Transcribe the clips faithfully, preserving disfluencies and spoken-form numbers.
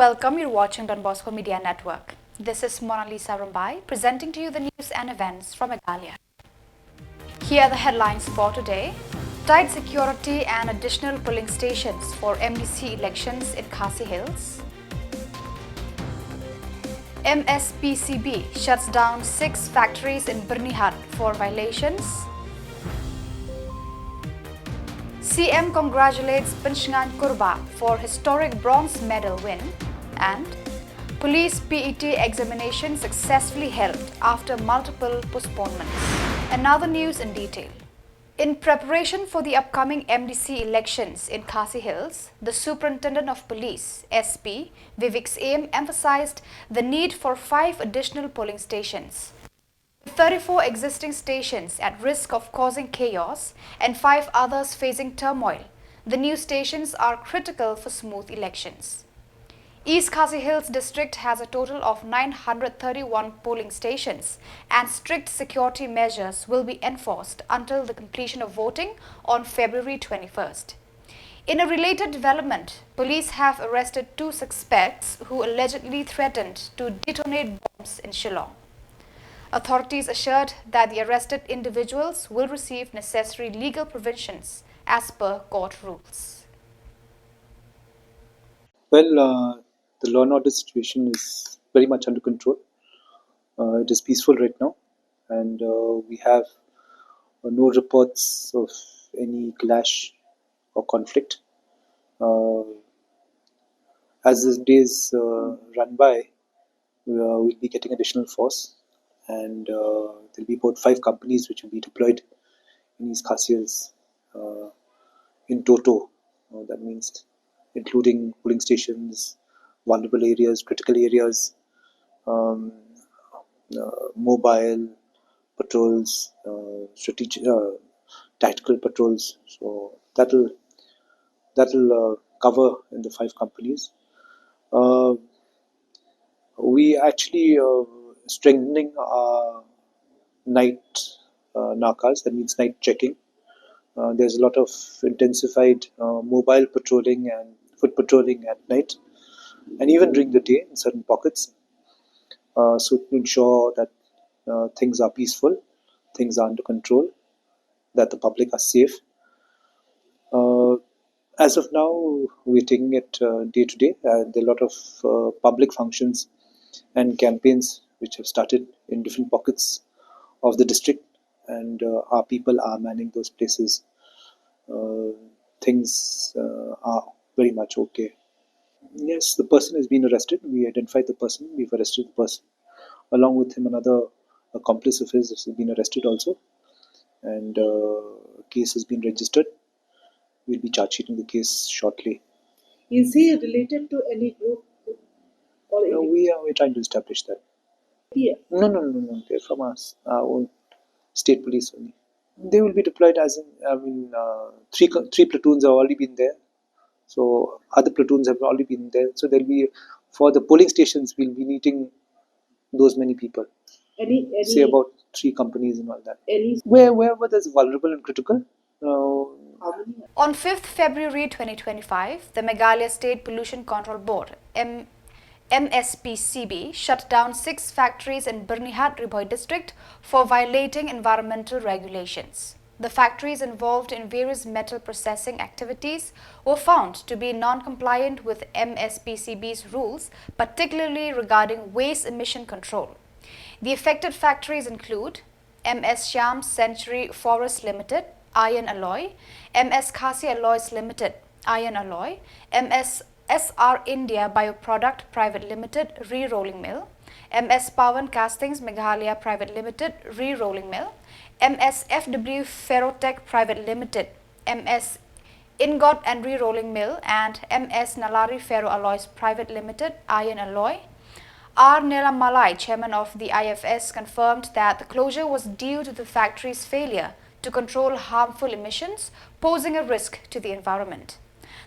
Welcome, you're watching Don Bosco Media Network. This is Mona Lisa Rumbai, presenting to you the news and events from Meghalaya. Here are the headlines for today. Tight security and additional polling stations for M D C elections in Khasi Hills. M S P C B shuts down six factories in Byrnihat for violations. C M congratulates Pynshngain Kurbah for historic bronze medal win, and police P E T examination successfully held after multiple postponements. And now the news in detail. In preparation for the upcoming M D C elections in Khasi Hills, the Superintendent of Police, S P, Vivek Syiem emphasized the need for five additional polling stations. With thirty-four existing stations at risk of causing chaos and five others facing turmoil, the new stations are critical for smooth elections. East Khasi Hills district has a total of nine hundred thirty-one polling stations, and strict security measures will be enforced until the completion of voting on February twenty-first. In a related development, police have arrested two suspects who allegedly threatened to detonate bombs in Shillong. Authorities assured that the arrested individuals will receive necessary legal provisions as per court rules. Well, uh, the law and order situation is very much under control. Uh, it is peaceful right now, and uh, we have uh, no reports of any clash or conflict. Uh, as the days uh, run by, uh, we'll be getting additional force, and uh, there'll be about five companies which will be deployed in East Khasi Hills uh, in toto. Uh, that means including polling stations, vulnerable areas, critical areas, um, uh, mobile patrols, uh, strategic, uh, tactical patrols. So that'll that'll uh, cover in the five companies. Uh, we actually uh, strengthening our night uh, nakas, that means night checking. Uh, there's a lot of intensified uh, mobile patrolling and foot patrolling at night, and even during the day in certain pockets. Uh, so to ensure that uh, things are peaceful, things are under control, that the public are safe. Uh, as of now, we're taking it uh, day to day. Uh, there are a lot of uh, public functions and campaigns which have started in different pockets of the district, and uh, our people are manning those places. Uh, things uh, are very much okay. Yes, the person has been arrested. We identified the person. We've arrested the person. Along with him, another accomplice of his has been arrested also, and uh, case has been registered. We'll be charge sheeting the case shortly. Is he related to any group or No, any we are we're trying to establish that. P F? No, no, no, no. They're from us, our own state police only. They will be deployed as in, I mean, uh, three co- three platoons have already been there. So other platoons have already been there. So there'll be for the polling stations, we'll be needing those many people. Any any Say about three companies and all that. any Where wherever there's vulnerable and critical. Uh, how many? On fifth February twenty twenty-five, the Meghalaya State Pollution Control Board, M- M S P C B, shut down six factories in Byrnihat, Ri Bhoi district for violating environmental regulations. The factories involved in various metal processing activities were found to be non-compliant with M S P C B's rules, particularly regarding waste emission control. The affected factories include M S Shyam Century Forest Limited, iron alloy, M S Khasi Alloys Limited, iron alloy, M S S R India Bioproduct Private Limited, re-rolling mill, M S Pawan Castings Meghalaya Private Limited, re-rolling mill, M S F W Ferrotech Private Limited, M S Ingot and Re-rolling Mill, and M S Nalari Ferro Alloys Private Limited, iron alloy. R Nela Malai, chairman of the I F S, confirmed that the closure was due to the factory's failure to control harmful emissions, posing a risk to the environment.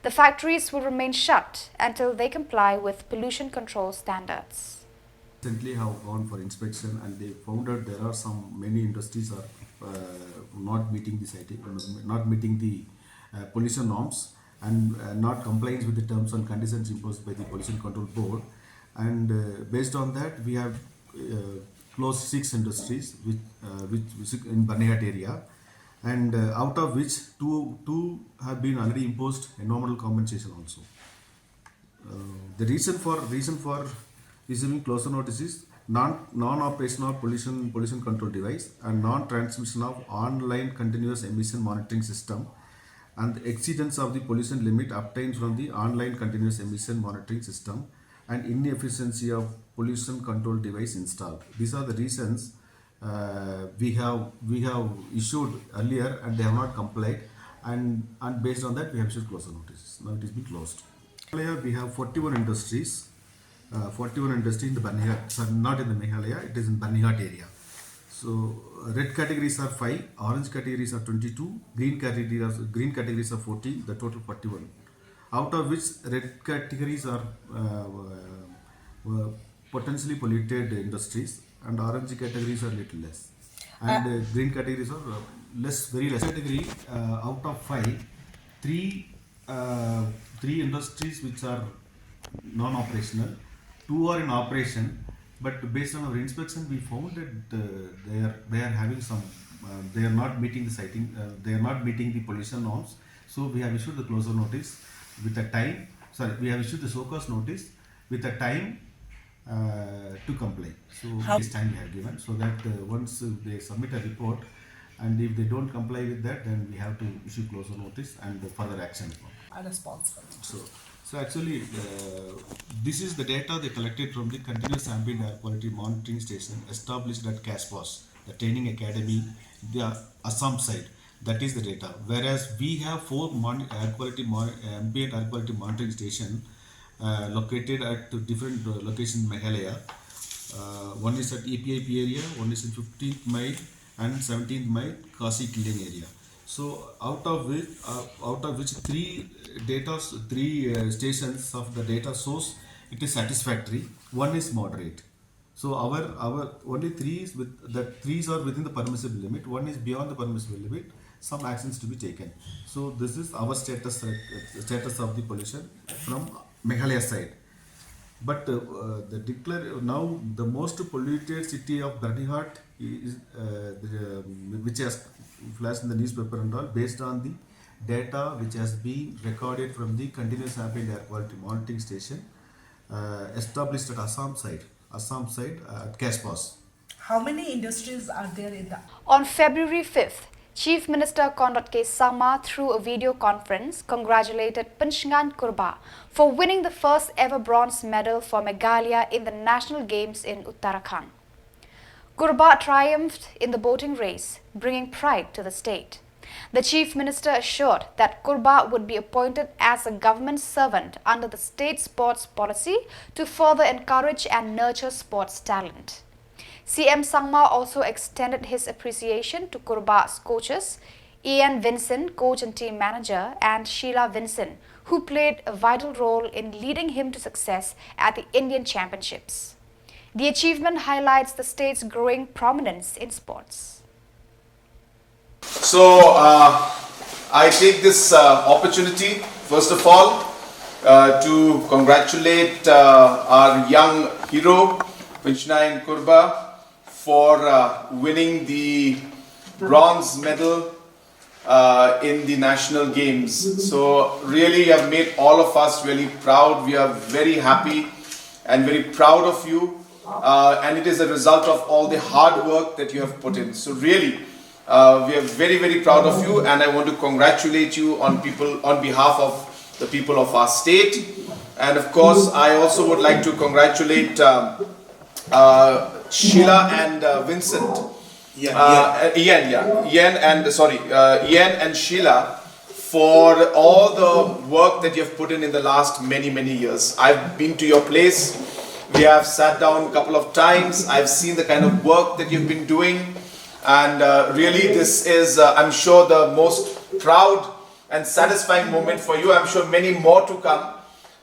The factories will remain shut until they comply with pollution control standards. Recently have gone for inspection and they found that there are some many industries are uh, not meeting this I T, not meeting the uh, pollution norms. and uh, not compliance with the terms and conditions imposed by the Pollution Control Board. And uh, based on that, we have uh, closed six industries which, uh, which, which in Byrnihat area, and uh, out of which two two have been already imposed environmental compensation also. Uh, the reason for reason for issuing closure notice is non non-operation of pollution pollution control device and non-transmission of online continuous emission monitoring system, and the exceedance of the pollution limit obtained from the online continuous emission monitoring system and inefficiency of pollution control device installed. These are the reasons uh, we have we have issued earlier and they have not complied, and and based on that we have issued closure notices. Now it has been closed. Meghalaya, we have forty-one industries. Uh, forty-one industries in the Byrnihat, sorry, not in the Meghalaya, it is in Byrnihat area. So uh, red categories are five, orange categories are twenty-two, green categories are, green categories are fourteen, the total forty-one. Out of which red categories are uh, uh, potentially polluted industries, and orange categories are little less, and uh, green categories are uh, less, very less. Category, uh, out of five, three uh, three industries which are non-operational, two are in operation, but based on our inspection, we found that uh, they are they are having some uh, they are not meeting the siting, uh, they are not meeting the pollution norms. So we have issued the closure notice with a time. Sorry, we have issued the show cause notice with a time uh, to comply. So this time we have given, so that uh, once uh, they submit a report, and if they don't comply with that, then we have to issue closure notice and further action. Are responsible. So, so actually, uh, this is the data they collected from the Continuous Ambient Air Quality Monitoring Station established at Caspos, the training academy, the Assam side. That is the data. Whereas we have four mon- air quality mon- ambient air quality monitoring station uh, located at different uh, locations in Meghalaya. Uh, one is at A P I P area, one is in fifteenth mile, and seventeenth mile Khasi Killing area. So out of which, uh, out of which three data, three uh, stations of the data source, it is satisfactory. One is moderate. So our our only three is with the threes are within the permissible limit. One is beyond the permissible limit. Some actions to be taken. So this is our status status of the pollution from Meghalaya side. But uh, the declare now the most polluted city of Byrnihat is uh, the, which has flashed in the newspaper and all, based on the data which has been recorded from the continuous ambient air quality monitoring station uh, established at Assam side, Assam side uh, at Caspos. How many industries are there in the On February fifth, Chief Minister Conrad K Sangma, through a video conference, congratulated Pynshngain Kurbah for winning the first ever bronze medal for Meghalaya in the National Games in Uttarakhand. Kurbah triumphed in the boating race, bringing pride to the state. The Chief Minister assured that Kurbah would be appointed as a government servant under the state sports policy to further encourage and nurture sports talent. C M Sangma also extended his appreciation to Kurbah's coaches, Ian Vinson, coach and team manager, and Sheila Vinson, who played a vital role in leading him to success at the Indian Championships. The achievement highlights the state's growing prominence in sports. So uh, I take this uh, opportunity, first of all, uh, to congratulate uh, our young hero, Pynshngain Kurbah, for uh, winning the bronze medal uh, in the National Games. So really, you have made all of us really proud. We are very happy and very proud of you. Uh, and it is a result of all the hard work that you have put in. So really, uh, we are very, very proud of you, and I want to congratulate you on people on behalf of the people of our state. And of course, I also would like to congratulate uh, uh, Sheila and uh, Vincent. Yeah, Uh, uh, Ian, yeah, Ian and sorry, uh, Ian and Sheila for all the work that you've put in in the last many, many years. I've been to your place. We have sat down a couple of times. I've seen the kind of work that you've been doing. And uh, really, this is, uh, I'm sure, the most proud and satisfying moment for you. I'm sure many more to come.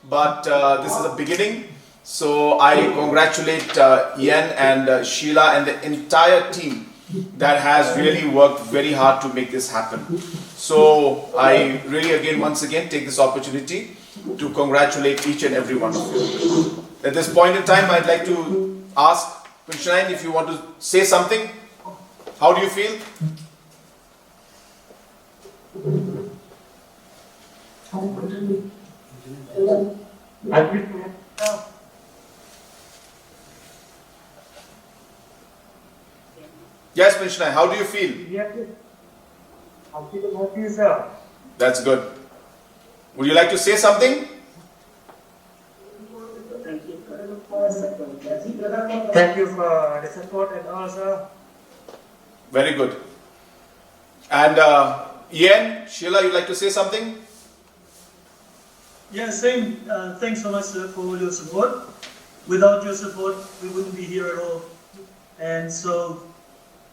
But uh, this is a beginning. So I congratulate uh, Ian and uh, Sheila and the entire team that has really worked very hard to make this happen. So I really, again, once again, take this opportunity to congratulate each and every one of you. At this point in time, I'd like to ask Pinshnain if you want to say something. How do you feel? Yes, Pinshnain, how do you feel? Yes, sir. I feel happy, sir. That's good. Would you like to say something? Thank you for the support and all, sir. Very good. And uh, Ian, Sheila, you'd like to say something? Yeah, same. Uh, thanks so much, sir, for all your support. Without your support, we wouldn't be here at all. And so,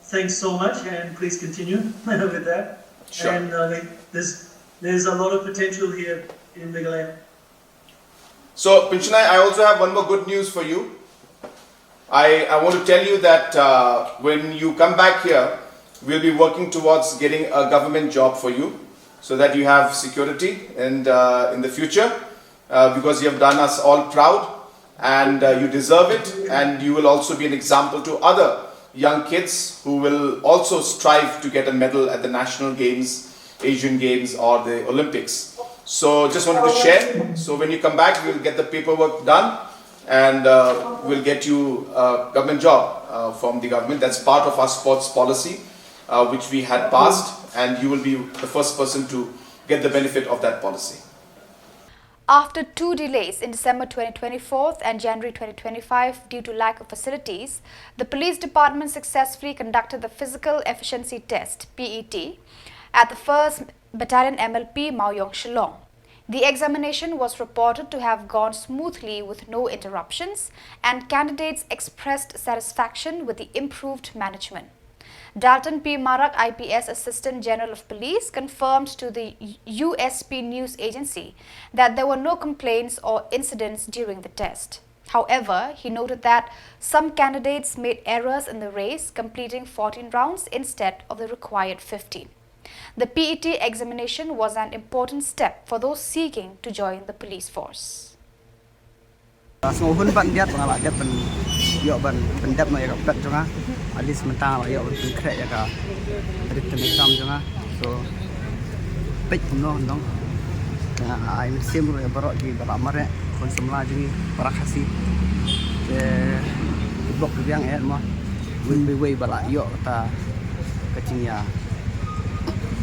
thanks so much, and please continue with that. Sure. And uh, there's there's a lot of potential here in Meghalaya. So, Pinshnain, I also have one more good news for you. I, I want to tell you that uh, when you come back here, we'll be working towards getting a government job for you so that you have security and uh, in the future uh, because you have done us all proud and uh, you deserve it, and you will also be an example to other young kids who will also strive to get a medal at the national games, Asian Games, or the Olympics. So just wanted to share. So when you come back, we'll get the paperwork done, and uh, we'll get you a government job uh, from the government. That's part of our sports policy, uh, which we had passed, and you will be the first person to get the benefit of that policy. After two delays in December twenty twenty-four and January twenty twenty-five due to lack of facilities, the police department successfully conducted the physical efficiency test, P E T, at the first Battalion M L P, Mawiong, Shillong. The examination was reported to have gone smoothly with no interruptions, and candidates expressed satisfaction with the improved management. Dalton P Marak, I P S Assistant General of Police, confirmed to the U S P News Agency that there were no complaints or incidents during the test. However, he noted that some candidates made errors in the race, completing fourteen rounds instead of the required fifteen. The P E T examination was an important step for those seeking to join the police force. Sngewhun ban diat ba nga la dep ban ïoh ban pyndep noh ïa ka pet jong nga. At least mynta nga la ïoh ban pynkhreh ïa ka written exam jong nga. So peit kumno nong. Nga ai mynsiem ruh ïa baroh ki ba la mareh, khun samla jong ngi, para Khasi. Te bok biang eh mo. Wei wei wei ba la ïoh kata ka jingïa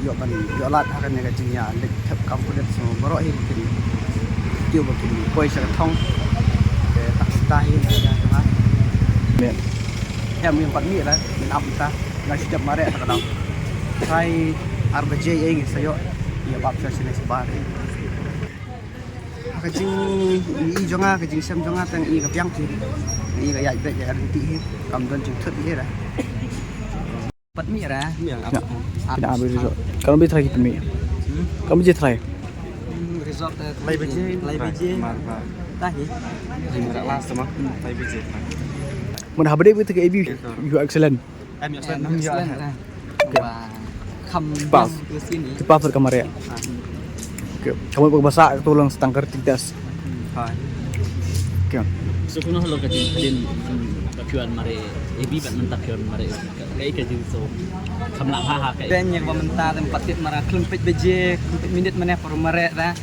ïoh ban ïoh lad ha kane ka jingïa leit thep kam pulit. So baroh hi ba kin kiew ba kin poi sha ka thong. Te tak sita hi na ka ha. Hem ïa pat mi la min ap ta nga shu dep mareh ta ka dang. Try ar baje ïa ngi sa ïoh ïa bap sha shane shabar. Ha ka jing i jong nga, ka jingshem jong nga tang i ka biang ti. I ka ïaid beit ïa ka rynti hi. Kam don jingthut hi da. Pat mi ra. Pina abi result. Kan bi try kita mi. Kan bi try. Result lai baje. Lai baje. Ta hi. Last ma lai baje. Mun habade bi ta ka A B, you excellent. Em excellent. Em excellent. Kham pass. Pass ka mareh. Okay. Kamu pakai bahasa tu lang setangkar tintas. Hai. Okay. So kuno halo ka jing hadin ka pure mareh A B bad mynta pure mareh. Ka ka jing so kham lang ha ha ka. Ben yang ba mynta dem patit mareh klem pet baje, klem pet minit mane por mareh da.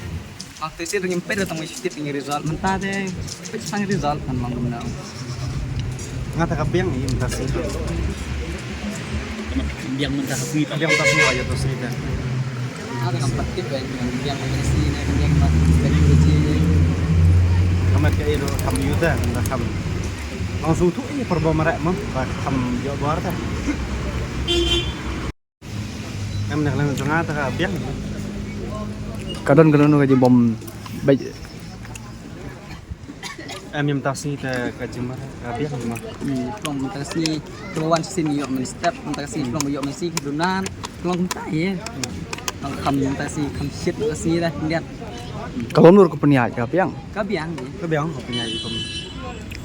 Waktu itu ngim pet datang mesti tinggi result mynta de. Pet sang result kan mang gumna. Nga ta ka biang ni mynta sini. Biang mynta ka sini. Biang mynta sini aja tu sini kan. Ada kan patit ben biang mynta sini ne biang mat dari uji. Kamat ka iro kam yuta mynta kam. Langsung tu ini perbo mareh mo ba kam yo bor ta. Em nak lang jong nga ta ka biang. Ka don ka don ka jingbym beit. Em mynta sngi ta ka jingmar ka biang ma. Pynlong mynta sngi ka wan sini ïoh mynstep mynta sngi pynlong ïoh mynsi ka dunan pynlong mynta ye. Kham mynta sngi kham shit mynta sngi dah pyndiat. Ka lom nur ka pynïaid ka biang. Ka biang ye. Ka biang ka pynïaid ka.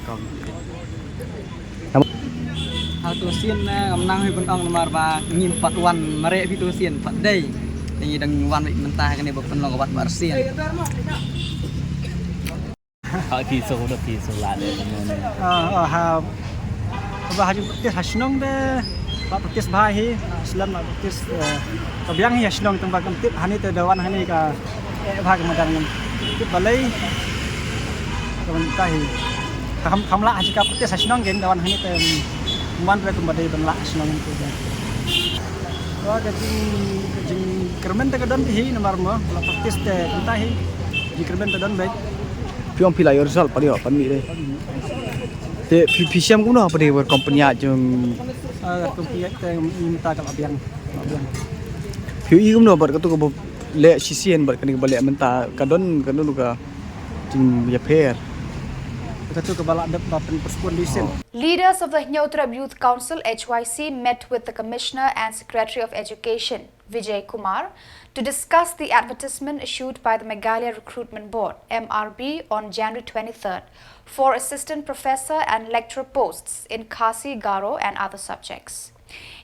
Ka. Hatu sien na ngam nang hi ban ong namar ba ngim pat wan mareh phi tu sien pat dei. Te ngi dang wan beit mynta ha kane ba pynlong ka wat ba arsien. Ha phi so da phi so la de. Ah, ah, ha. Ba ha jing practice ha shnong de. Ba practice ba hi. Slam ba practice, eh, ka biang hi ha shnong tang ba kam tip hani te da wan hani ka, eh, ba ka madan ngam tip balei. Ka ban ta hi. Kam, kam la ha jing ka practice ha shnong gen da wan hani te, mm, wan re kum ba dei ban la ha shnong te. Wa ka jing, ka jingkyrmen te ka don hi namar mo la practice te kam ta hi. Jingkyrmen te don beit. Phi ong phi la ïoh result pat ïoh pat mih dei. Te phi, phi shem kumno pat dei wer company jong. Ah, company te mynta ka la biang, la biang. Phi ïohi kumno bad katu kaba leh shisien bad kane kaba leh mynta ka don, ka don ka jingïapher. Katu kaba la dep ba pyn postpone shisien. Leaders of the Hynñiewtrep Youth Council, H Y C, met with the Commissioner and Secretary of Education, Vijay Kumar, to discuss the advertisement issued by the Meghalaya Recruitment Board, M R B, on January twenty-third for assistant professor and lecturer posts in Khasi, Garo, and other subjects.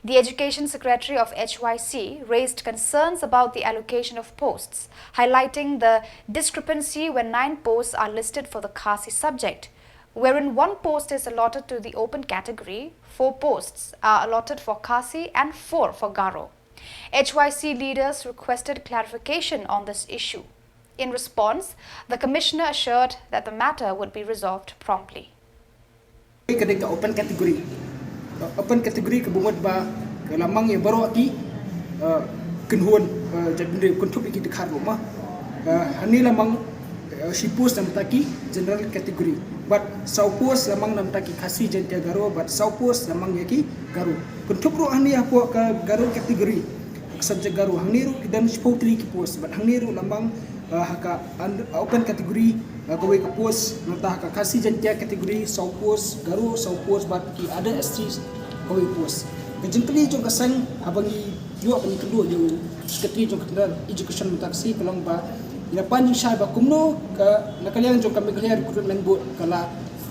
The education secretary of H Y C raised concerns about the allocation of posts, highlighting the discrepancy when nine posts are listed for the Khasi subject, wherein one post is allotted to the open category, four posts are allotted for Khasi, and four for Garo. H Y C leaders requested clarification on this issue. In response, the commissioner assured that the matter would be resolved promptly. Ka dei ka open category. Open category ka bynta ba ka la mang ïa baroh ki, eh, kynhun, eh, jaitbynriew, kynthup ïa ki dkhar ruh ma. Eh, hangne la mang, eh, shi post na bynta ki general category. Bad saw post la mang na bynta ki Khasi Jaiñtia Garo, bad saw post la mang ïa ki Garo. Kynthup ruh hangne hapoh ka Garo category, ka subject Garo, hangne ruh ki don shiphew tylli ki post, bad hangne ruh la mang, eh, ha ka un-, open category, eh, kawei ka post, nangta ha ka Khasi Jaiñtia category saw post, Garo saw post, bad ki other S Ts kawei post. Ka jingkylli jong ka seng, haba ngi ïoh ban ïakynduh ïa u secretary jong ka tnad education mynta ka sngi, ka long ba ngi la pan jingshai ba kumno ka, na ka liang jong ka Meghalaya Recruitment Board ka la,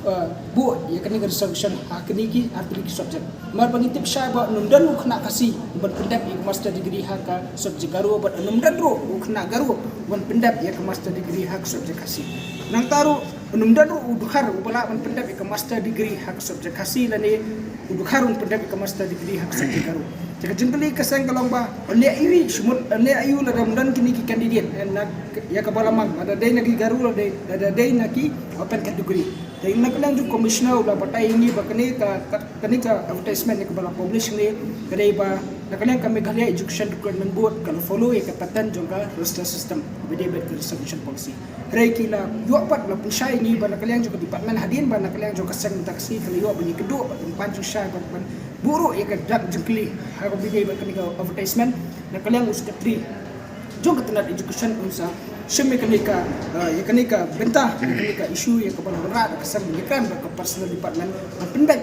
eh, buh ïa kane ka reservation ha kine ki artylli ki subject. Namar ba ngi tip shai ba ym don u khynnah Khasi ban pyndep ïa ka master degree ha ka subject Garo, bad ym don ruh u khynnah Garo ban pyndep ïa ka master degree ha ka subject Khasi. Nangta ruh ym don ruh u dkhar uba lah ban pyndep ïa ka master degree ha ka subject Khasi lane u dkhar un pyndep ïa ka master degree ha ka subject Garo. Te ka jingkylli ka seng ka long ba, ynda ïa u, shu mut ynda ïa u lada ym don kine ki candidate, eh, na, ïa kaba la mang, lada dei na ki Garo, lada dei, lada dei na ki open category. Te na ka liang jong u commissioner u la batai ïa ngi ba kane ka, ka, kane ka advertisement ïa kaba la publish ne ka dei ba na ka liang ka Meghalaya Education Recruitment Board ka la follow ïa ka pattern jong ka roster system ba dei bad ka reservation policy. Hynrei ki la ïoh pat, la pynshai ïa ngi ba na ka liang jong ka department hadien ba na ka liang jong ka seng mynta ka sngi ka la ïoh ban ïakynduh bad ban pan jingshai bad ban buh ruh ïa ka dak jingkylli ha kaba ïadei bad kane ka advertisement. Na ka liang u secretary jong ka tnad education un sa shim ïa kane ka, eh, ïa kane ka bynta, ïa kane ka issue, ïa kaba la wanrah da ka seng ban ïakren bad ka personal department ban pynbeit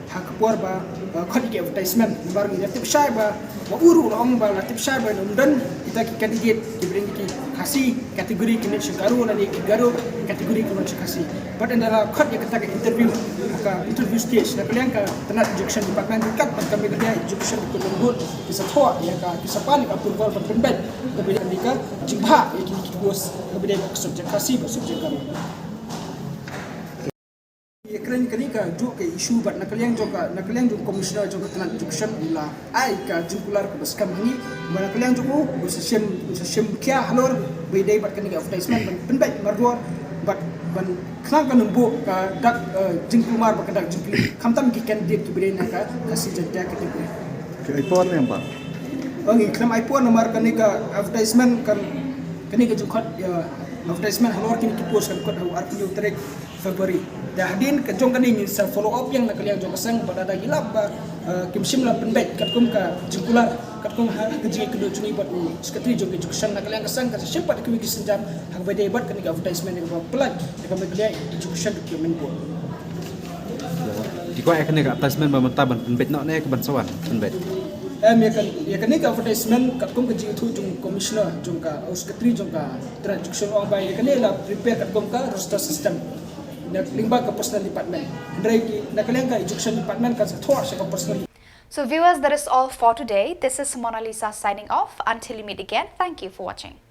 ha ka por ba, eh, khot ïa ki advertisement. Namar ngi la tip shai ba, ba u ruh u la ong ba la tip shai ba ym don kita ki candidate kiba dei na ki Khasi category ki mih sha Garo lane ki Garo category ki mih sha Khasi. Bad ynda la khot ïa kata ka interview, ka interview stage, na ka liang ka tnad education department ryngkat bad ka Meghalaya Education Recruitment Board ki sa thoh ïa ka, ki sa pan ïa ka approval ban pynbeit kaba dei ka jingbha ïa kine ki course kaba dei ka subject Khasi bad subject Garo. Ïa kren kane ka juh ka issue bad na ka liang jong ka, na ka liang jong u commissioner jong ka tnad education u la ai ka jingkular kaba skhem ha ngi, bad na ka liang jong u, u sa shim, u sa shim khia halor ba ïadei bad kane ka advertisement ban pynbeit mardor bad ban khnang ka nongbuh ka dak, eh, jingkulmar bad ka dak jingkylli khamtam ki candidate kiba dei na ka Khasi Jaiñtia category. Phi ai por ne em pat? Ong, ngi khlem ai por namar kane ka advertisement kan, kane ka jingkhot, eh, advertisement halor kine ki post kan khot ha u arphew tarik February. Te hadien ka jong kane ngin sa follow up ïa na ka liang jong ka seng bad lada ngi lap ba, eh, kim shym la pynbeit katkum ka jingkular, katkum ha ka jingïakynduh jong ngi bad u secretary jong ka education, na ka liang ka seng kan sa shim pat kiwei ki sienjam ha kaba ïadei bad kane ka advertisement ïa kaba pynlait ïa ka Meghalaya Education Recruitment Board. Ki kwah ïa kane ka advertisement ba mynta ban pynbeit noh ne ka ban sa wan pynbeit? Em, ïa kan, ïa kane ka advertisement katkum ka jingïathuh jong u commissioner jong ka, u secretary jong ka tnad education u ong ba ïa kane la prepare katkum ka roster system. Na lyngba ka personal department. Hynrei ki na ka liang ka education department kan sa thoh sha ka personal. So viewers, that is all for today. This is Mona Lisa signing off. Until we meet again, thank you for watching.